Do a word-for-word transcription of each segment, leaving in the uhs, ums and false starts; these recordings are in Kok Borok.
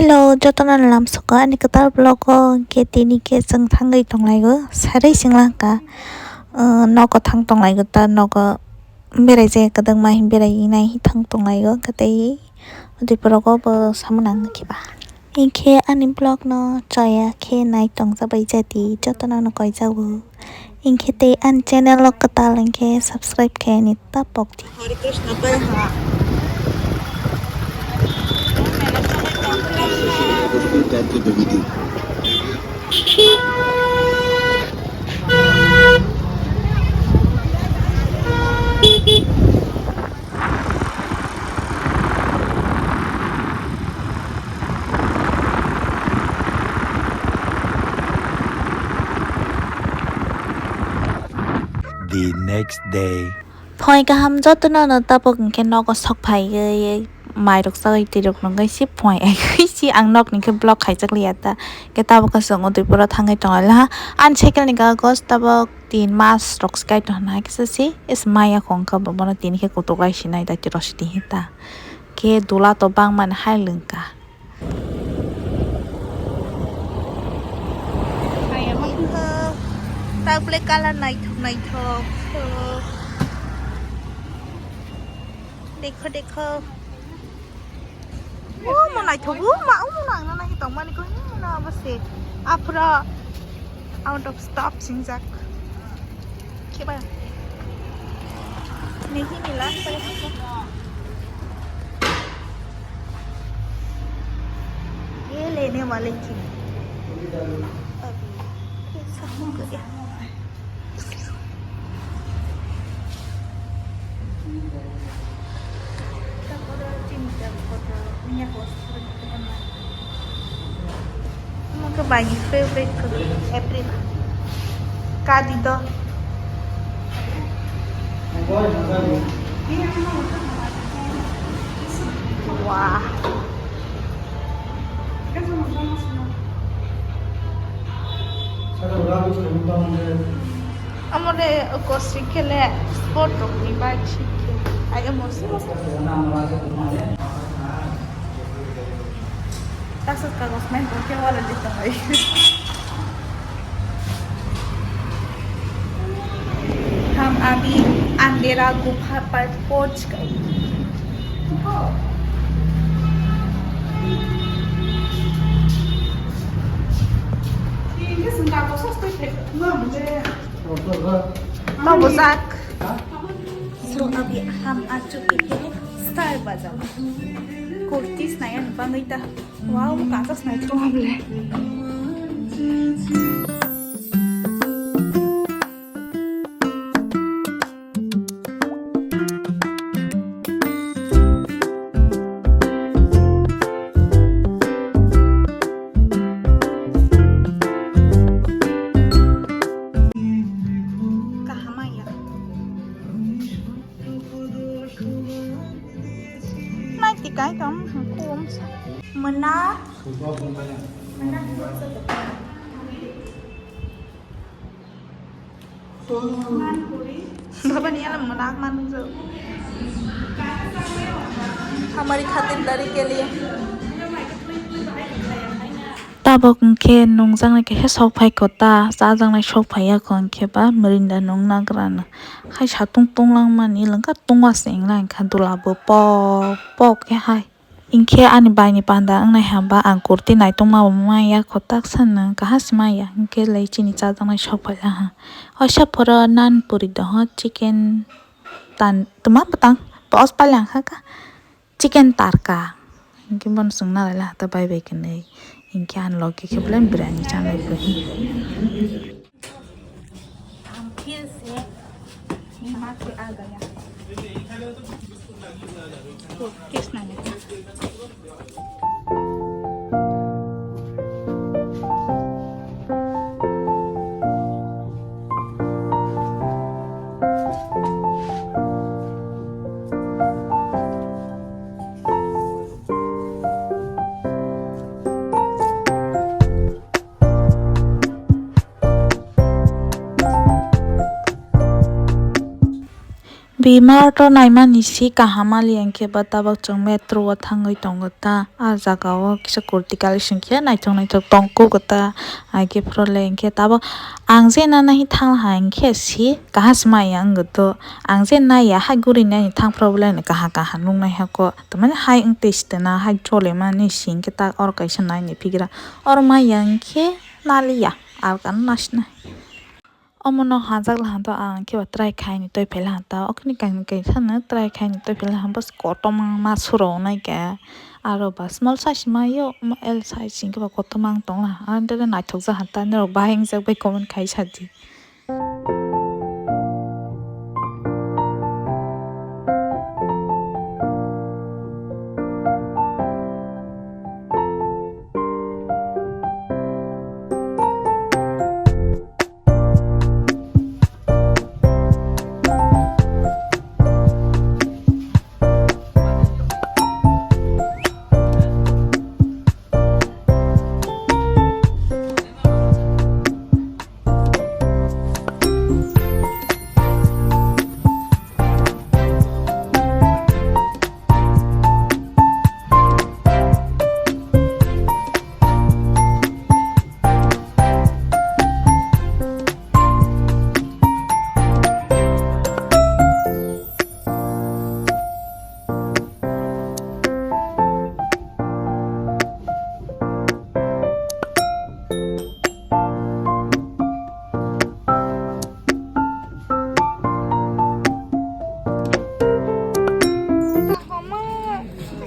Hello, jotono lamsoko ani kwtal vlog o, hwnkhe tini khe chwng thangwi tonglaio, sarwi singla ka, uh, nogo thang tonglaio ta, nogo berai jaya kwdwkma berai nai thang tonglaio, hwnkhe tei Udaypur o bo samung nang khe ba. Hwnkhe ani vlog no chaya khe nai tongjabai jadi, jotono no koijago. Hwnkhe tei ani channel o kwtal hwnkhe subscribe khe ni ta pok di. Hare Krishna, pai ha. The next day. Phoi kaham jotono no tabuk hwnkhe nogo sok phaiwi mairok sagwi twi rok nungwi si phoi aigwi si ang nokni khe vlog khaijak liya ta. Khe tabuk khe chwng Udaipuro thangwi tonglaha. Ani cycle ni kagoj tabuk tin mas rok se kai tongna kisa si is maya khong kha bono tini khe kutuk lai sinai daiti rok si tini ta. Khe dula to bangmani hai lwngka. Tak black color naithok naithok. Dekho, dekho. O, mo naithok, o, ma, o, mo nang na nai tong mani ko, ni na ba se. Aphra out of stock singjak. Khe ba. Ni hi ni la, sa ya. Ye lene wale ki. Abhi. Ye sa ho gaya. Omo khe bai ni favorite khe April. Kadi do. Wah. Amore kosi khele sport rok ni bai si khe. Ai amo si. Taksa kagos mai bo khe wala di tongo. Ham abhi andhera gupha par pahunch gaye. Ma bujak. So abhi ham aa chuki ke style bajao. Kurti snaya ni bangwi ta. Wow, kacha snai thung ble. Kaham ya. Nai ti kai kam kum sa. Mena. Mena. Baba ni alam mena manjo. Hamari khatindari ke liye. Tabuk hwnkhe nungjaknai kaisa sok phai kho ta, chajaknai sok phai ya kho hwnkhe ba mirinda nung nagra no. Hai satung tunglang mani lwngkha tungma se wngla wngkha dula bo pok pok khe hai. Hwnkhe ani bai ni panda wngnai hwnba ang kurti naitungma bo manya kho taksa no kaham se manya hwnkhe lai chini chajaknai sok phai laha. Waisa phoro nan puri doho chicken tan twma bwtang pos pailangkha kha. Chicken tarka. Hingke bono chwng nalai la hata bai bai kwnwi. Hingke ani logi khe belai biryani chanai kwrwi. Ang feel se, ni ma khe a gaya. Taste nani. Bimar to naimani si kaham ali, hwnkhe ba tabok chwng metro o thangwi tongo ta. A jaga o kisa kurti collection khe naithok naithok tongkuk ta. Ai khe phorole hwnkhe tabok ang je nana hi thang ha hwnkhe si kaham se maya wngwi to. Ang je naiya hai guri nai thang phro bole kaham kaham nuknai hako. Tamani hai wng twi si tana hai chole mani si hwnkhe ta oro kaisa naini phigra. Oro maya hwnkhe naliya alkan nasna. Omo no hajak laha to ang khe ba try khai ni toi phai laha ta okni kaisa no try khai ni toi phai laha bus kotom ma suro nai khe aro ba small size ma yo L size hwnkhe ba kotom ang tong laha ang tere naithok jaha ta norok bahai wngjak bai comment khai sa di. Homa,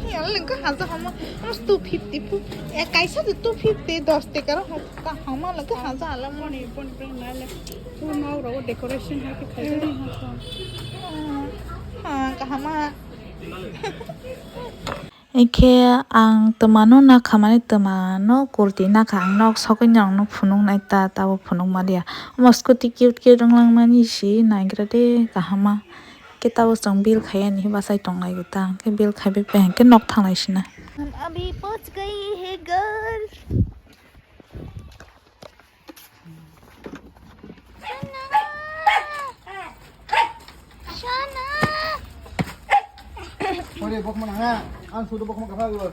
hiya lengka haja homa, mas two fifty pu, eh, kaisa de two fifty, dos tekar hom. Kaham ma lage haja ala moni. Boni boni boni nai le. Phu nok rogo decoration hai khe khaijak ni ha. Ah, kaham ma. Ikhe ang twmano nakha mani twmano kurti nakha ang nok sogwi nokno phunuk nai ta tabo phunuk maliya. Omo scooty cute cute wnglang mani si naigra de kaham ma. Khe tabo chwng bill khaiya ni bachai tong lai ta. Khe bill khaibai pai hwnkhe nok thanglai sina. Abhi pahunch gaye hai ghar. Ore bokma nanga, ang sudu bokma kaha go.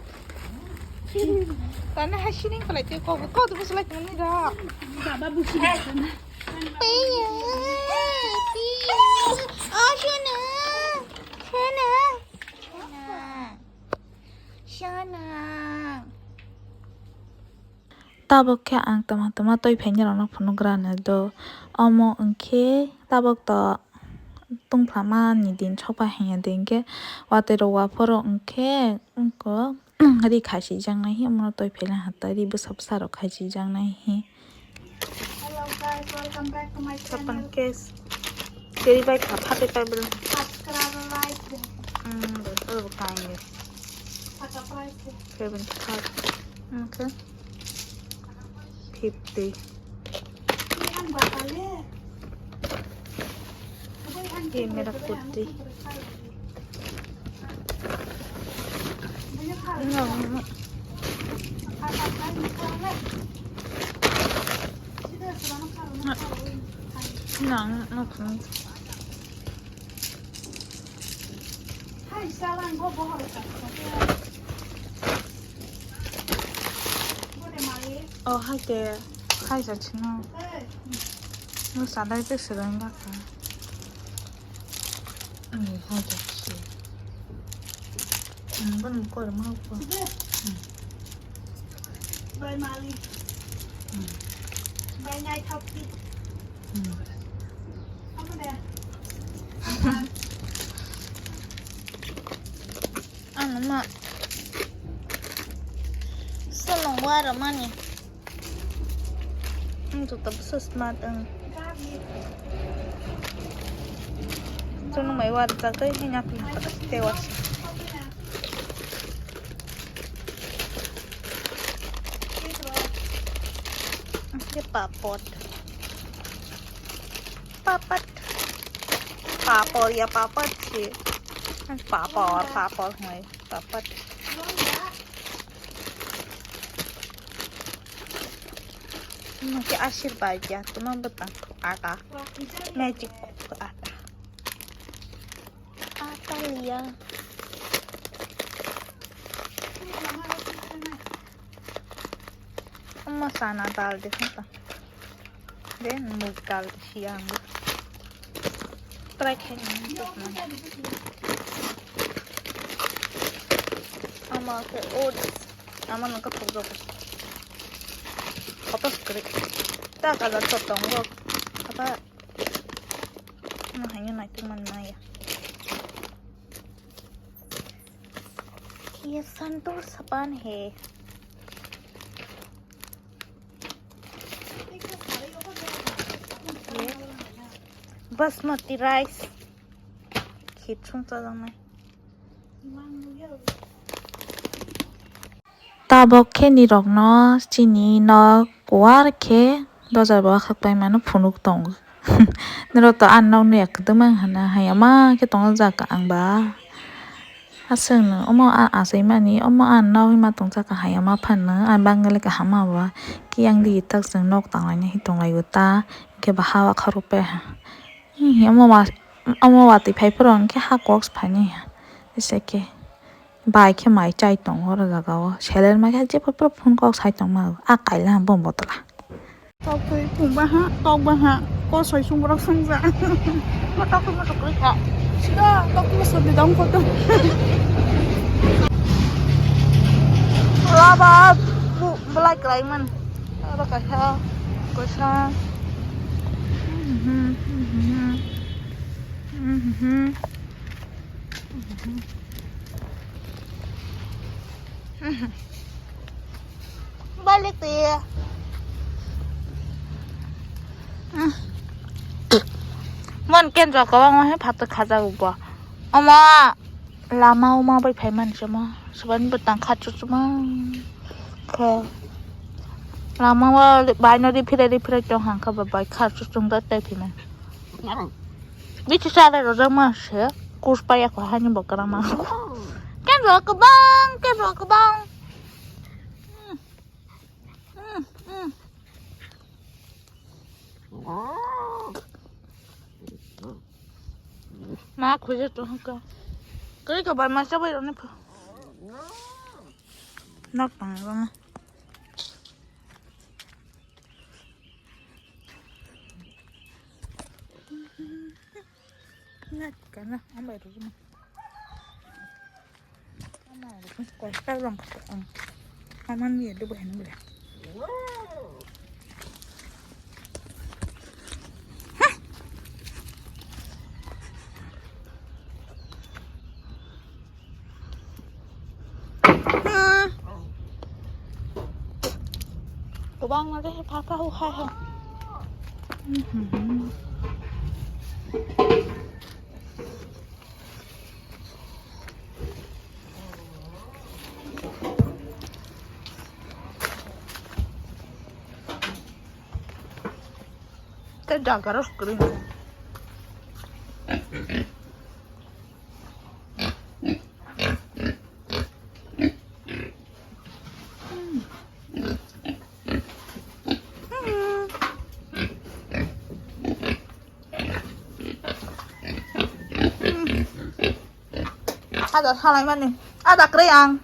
Tane hai sining palai te ko ko tu buslai tani ra. Baba busi. Piya, piya. Oh, Shona. Shona. Shona. Shona. Tabok khe ang tama tama twi phaini rokno phunugra hinwi do. Omo wngkhe tabok to tungphlamani din sokphai hanya de hinkhe watwi rok waphoro wngkhe wngkho ri khasijaknai hi omono twi phaina hatari bwsa bwsa rok khasijaknai hi. Hello guys, welcome back to my channel. Sapan case. Keri bai kha phate pai bro. Subscribe, like. Hmm, bro, bro, kain de. Saka price de. Seven thirty. Okay. Fifty. Ini yang bakal ya. Apa yang ये मेरा kurti. Oh, hai te. Hai sa chino. No sadai te sirang ga ka. Ani hai te si. Ang bon ko ma ko. Bai mali. Bai nai thok ti. Apa deh? Ano ma. Sono wara mani. Ang tuta bwsa smart ang. Sono mai wara jagai hina pina tewas. Ang papot. Papat. Papor ya papat si. Papor, papor hai. Papat. Mungkin asir baja, cuma betang ata. Magic ata. Liya. Omo chana dal de kha ta. De mug dal de siya ang. Try khai nang. Ama ke oats. Ama nang ka thok jok. Koto skri. Ta ka da to tong rok. Kata. Ano hanya nai tu man maya. ये संतूर साबुन है। ये basmati rice. Khit sung chajaknai. Tabok khe nirokno chini nok kuar khe dojar bo khakpai mano phunuk tongo. Norok to ang nokni ya kwdwma wng hana, hayama khe tongo jaga ang ba. Aswkno omo a achaimani, omo a nogwi ma tongjakha, hayama phano a bangali kaham ma ba. Kiyang di tak chwng nok tanglaina hi tonglaio ta, hwnkhe ba ha o kharokpai ha. Omo wa, omo watwi phai phuru hwnkhe ha kok se phainai ha. Jesa khe. Bai khe mai chai tongo oro jaga o. Seler mai khe jepho phuru phone kok sai tongma. A kaila bo botla. Tok twi phung ba ha, tok ba ha. Ko soi sung borok sung ja. Ko tok twi ma tok kha. Sida tok twi ma soi dong ko to. Laba bu belai klai man. Aro kaisa, kaisa. Mhm, mhm. Mhm. Balik tuh ya. Mon ken jok kawang he phato khajago bo. Ama lama uma bai phai man chama. Saban betang khachu chuma. Khe lama wa baino ri phire ri phire tong hangkha ba bai khachu chungda tai phiman. Bithi sale rojak ma se kus paya ko hani bokra ma. Ken ro kebang, ken ro kebang. Hmm, hmm, hmm. Ma khuje to haka. Kari ka bai ma chabai roni pha. Nak tang rona. Nat kana ambai ruma. Ama ruma kosta lang ang. Aman ni edu bahan bela. Kobang na de pha pha hu hai hai. Tei jaga rok kwrwi. Ada salai mani, ada kwrwi ang.